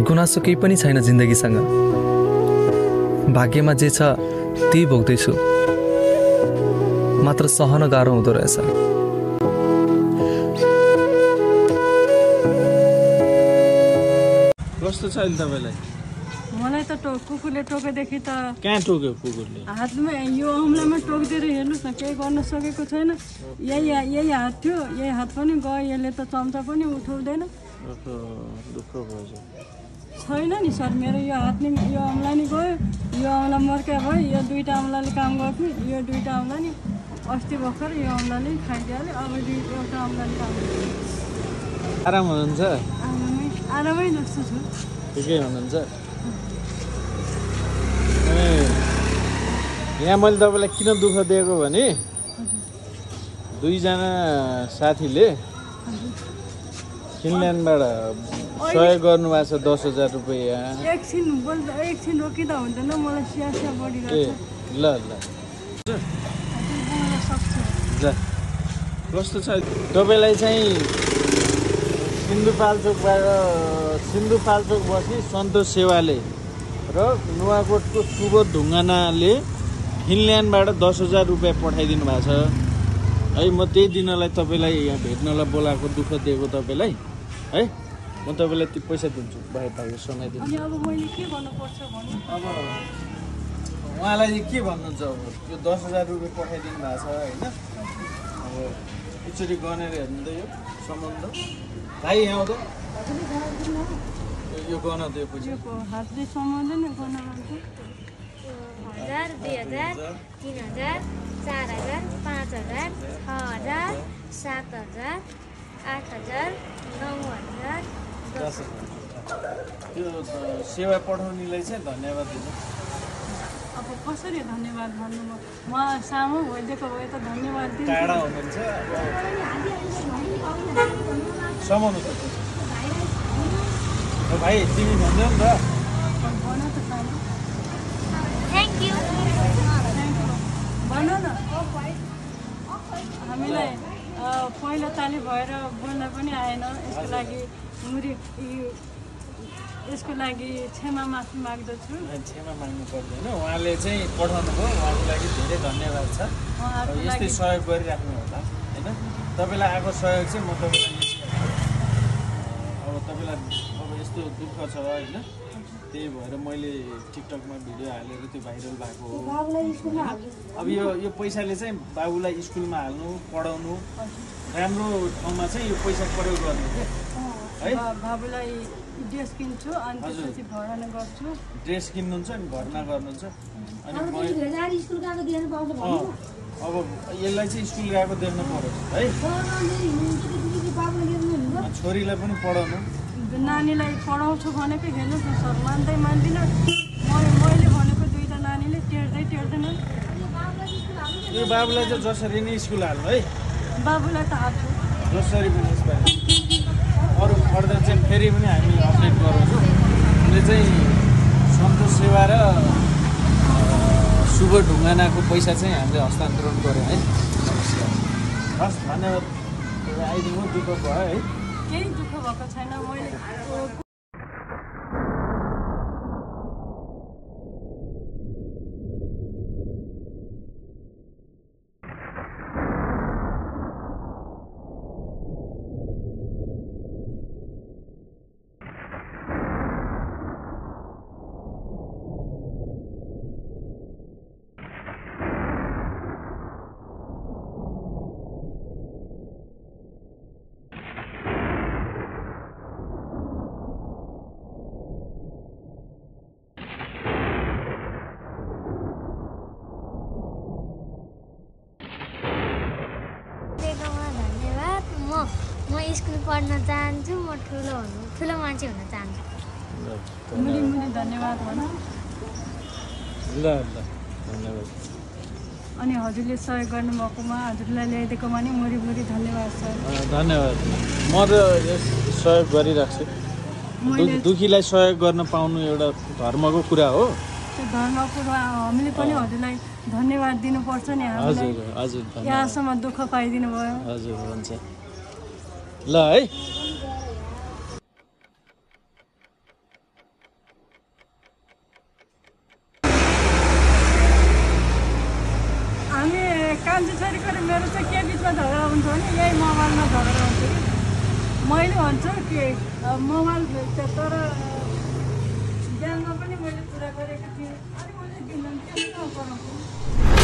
गुनासो केही पनि छैन जिन्दगीसँग। भाग्यमा जे छ त्यही भोग्दैछु, मात्र सहन गाह्रो हुँदो रहेछ। कस्तो छ अहिले तपाईलाई? मलाई त कुकुरले टोकेदेखि त कहाँ टोक्यो कुकुरले? हातमा यो औँलामा टोकिदिएर हेर्नुहोस् न, केही गर्न सकेको छैन। यही हात थियो, यही हात पनि गयो। यसले त चम्चा पनि उठाउँदैन। दुःख भयो छैन नि सर, मेरो यो हात नि, यो औँला नि गयो, यो औँला मर्का भयो। यो दुईटा औँलाले काम गर्थ्यो, यो दुईटा औँला नि अस्ति भर्खर यो औँलाले खाइदिहाल्यो। अब एउटा औँलाले काम गर्छ। आराम हुनुहुन्छ? आरामै जस्तो छु। ठिकै हुनुहुन्छ? यहाँ मैले तपाईँलाई किन दुःख दिएको भने दुईजना साथीले फिनल्यान्डबाट सहयोग गर्नुभएको छ 10,000 रुपियाँ। एकछिन रोकिँदा हुँदैन, मलाई स्यास्या बढिरहेको छ। ल कस्तो छ तपाईँलाई चाहिँ सिन्धुपाल्चोक बसी सन्तोष सेवाले र नुवाकोटको सुबोध ढुङ्गानाले फिनल्यान्डबाट 10,000 रुपियाँ पठाइदिनु भएको छ है। म त्यही दिनलाई तपाईँलाई यहाँ भेट्नलाई बोलाएको, दुःख दिएको तपाईँलाई है। म तपाईँलाई त्यो पैसा दिन्छु, भाइ सुनाइदिन्छु। अब मैले के गर्नुपर्छ भन्नु? अब उहाँलाई के भन्नुहुन्छ? अब यो 10,000 रुपियाँ पठाइदिनु भएको छ होइन। अब एकचोटि गनेर हेर्नु त यो सम्बन्ध। भाइ यहाँ आउँदा यो गर्न दियो पछि हातले समाउँदैन गर्न मान्छ। 1000, 2000, 3000, 4000, 5000, 6000, 7000, 8000, 9000, 10,000। त्यो सेवा पठाउनेलाई चाहिँ धन्यवाद दिनु। अब कसरी धन्यवाद भन्नु? म सामु भइदिएको भए त धन्यवाद दिन्छु। टाढा हुनुहुन्छ समाउनु त भाइ, तिमी भन्दै नि त। भन त सामु। थ्याङ्क यू भन न। हामीलाई पहिलो ताली भएर बोल्न पनि आएन। यसको लागि क्षमा माफी माग्दछु। क्षमा माग्नु पर्दैन, उहाँले चाहिँ पठाउनु भयो, उहाँको लागि धेरै धन्यवाद छ। यस्तै सहयोग गरिराख्नु होला होइन। तपाईँलाई आएको सहयोग चाहिँ म तपाईँलाई अब तपाईँलाई अब यस्तो दुःख छ होइन, त्यही भएर मैले टिकटकमा भिडियो हालेर त्यो भाइरल भएको हो। अब यो पैसाले चाहिँ बाबुलाई स्कुलमा हाल्नु, पढाउनु, राम्रो ठाउँमा चाहिँ यो पैसा प्रयोग गर्नु के है। बाबुलाई ड्रेस किन्छु अनि त्यसपछि भर्ना गर्छु। ड्रेस किन्नुहुन्छ अनि भर्ना गर्नुहुन्छ। अनि अब यसलाई चाहिँ स्कुल गएको देख्नु पर्यो है। छोरीलाई पनि पढाउनु। नानीलाई पढाउँछु भनेको हेर्नुहोस् न सर, मान्दिनँ। मैले भनेको दुईवटा नानीले टेर्दैन। यो बाबुलाई चाहिँ जसरी नै स्कुल हाल्नु है। बाबुलाई त हाल्छु जसरी पनि यसपालि। अरू फर्दर चाहिँ फेरि पनि हामी अपडेट गराउँछौँ। हामीले चाहिँ सन्तोष सेवा र सुबोध ढुङ्गानाको पैसा चाहिँ हामीले हस्तान्तरण गऱ्यौँ है। हस्, धन्यवाद। आइदिनु दुःख भयो है। केही दुःख भएको छैन। मैले म स्कुल पढ्न चाहन्छु। म ठुलो मान्छे हुन चाहन्छु। मुली धन्यवाद भन। ल धन्यवाद। अनि हजुरले सहयोग गर्नुभएकोमा, हजुरलाई ल्याइदिएकोमा नि मुरी धन्यवाद सर। धन्यवाद। म त सहयोग गरिराख्छु। दुखीलाई सहयोग गर्न पाउनु एउटा धर्मको कुरा हो। त्यो धर्मको हामीले पनि हजुरलाई धन्यवाद दिनुपर्छ नि। हजुर हजुर, यहाँसम्म दुःख पाइदिनु भयो। हजुर हुन्छ ल है। हुन्छ भने यही मोबाइलमा झगडा हुन्छ कि मैले भन्छु कि मोबाइल तर बिहानमा पनि मैले कुरा गरेको थिएँ अनि मैले दिनु के कराउँछु